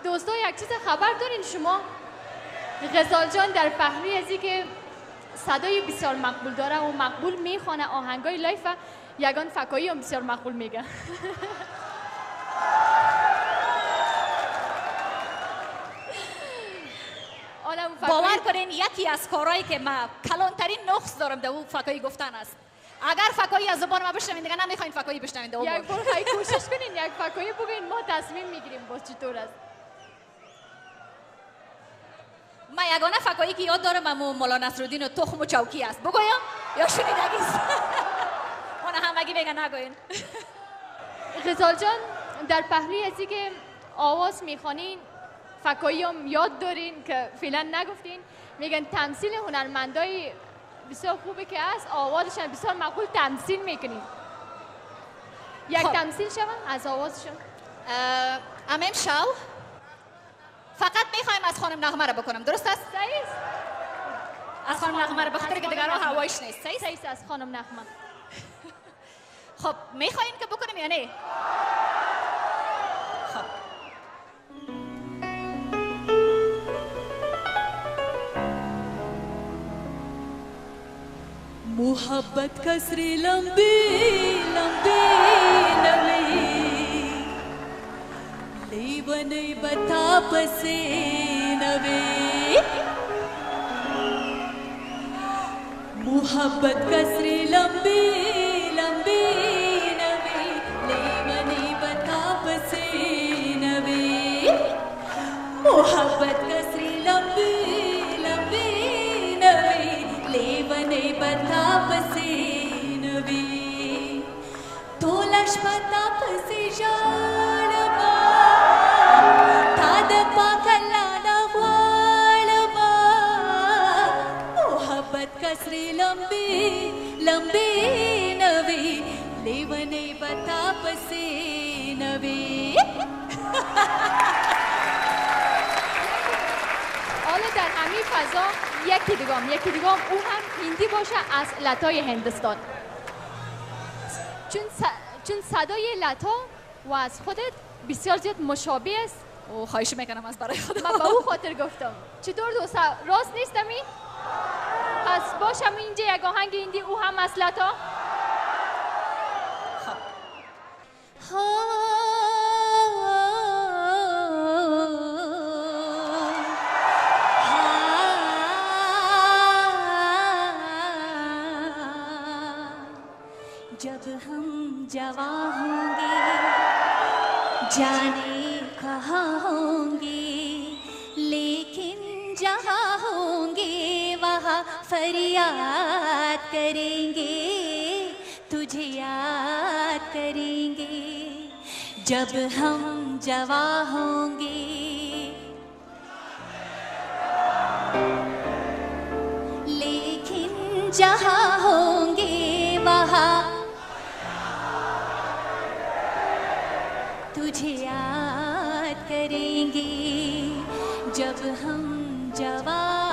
دوستا یک چیز خبر دارین شما؟ غزال جان در پهلوی از که صدای بسیار مقبول داره و مقبول میخوانه آهنگای live و یگان فکایی هم بسیار مقبول میگه. باور کنین یکی از کارهایی که ما کلانترین نقص دارم در او فکایی گفتن است. اگر فکایی از زبان ما بشنوین دیگه نمیخواین فکایی بشنوین. یک بار خیلی کوشش کنین یک فکایی بگین، ما تصمیم میگیریم باز چطور است. ما یگانه فکایی که یاد دارم امو مولا نصرالدین و تخم و چوکی است. بگویم یا شنیدگیست؟ اون همگی میگن نگوین. غزال جان در پهلوی ازی که آواز میخوانین فکایی هم یاد دارین که فعلا نگفتین، میگن تمثیل هنرمندای بسیار خوبه که از آوازشان بسیار مقبول تمثیل میکنین. یک تمثیل شوم از آوازشون. امیم شو فقط میخوایم از خانم نغمه را بکنم، درست است؟ صحیح است. از خانم نغمه را بخاطر که دیگران هوایش نیست. صحیح است؟ از خانم نغمه. خب میخوایم که بکنیم یا نه؟ خب محبت کسری لمبی لمبی نوی لیونی بتا پسی نوی محبت کسری لمبی لمبی نوی لیونی بتا پسی نوی محبت کسری لمبی لمبی نوی لیونی بتا پسی نوی تولش بتا پسی ژاړما تا د پاک الله نه غواړما محبت کسری لمبی لمبی نوی لیونی بتا پسی نوی. حالا در همین فضا یکی دیگم او هم هندی باشه از لطای هندستان، چون صدای لطا و از خودت بسیار زیاد مشابه است. او خواهش میکنم از برای خودم. من به او خاطر گفتم. چطور دوست راست نیستم این؟ پس باشم اینجا یک آهنگ هندی او هم از لطا. خب जब हम जवां होंगे जाने कहाँ होंगे, लेकिन जहाँ होंगे वहाँ फरियाद करेंगे, तुझे याद करेंगे। जब हम जवां होंगे लेकिन जहाँ होंगे वहाँ तुझे याद करेंगे। जब हम जवान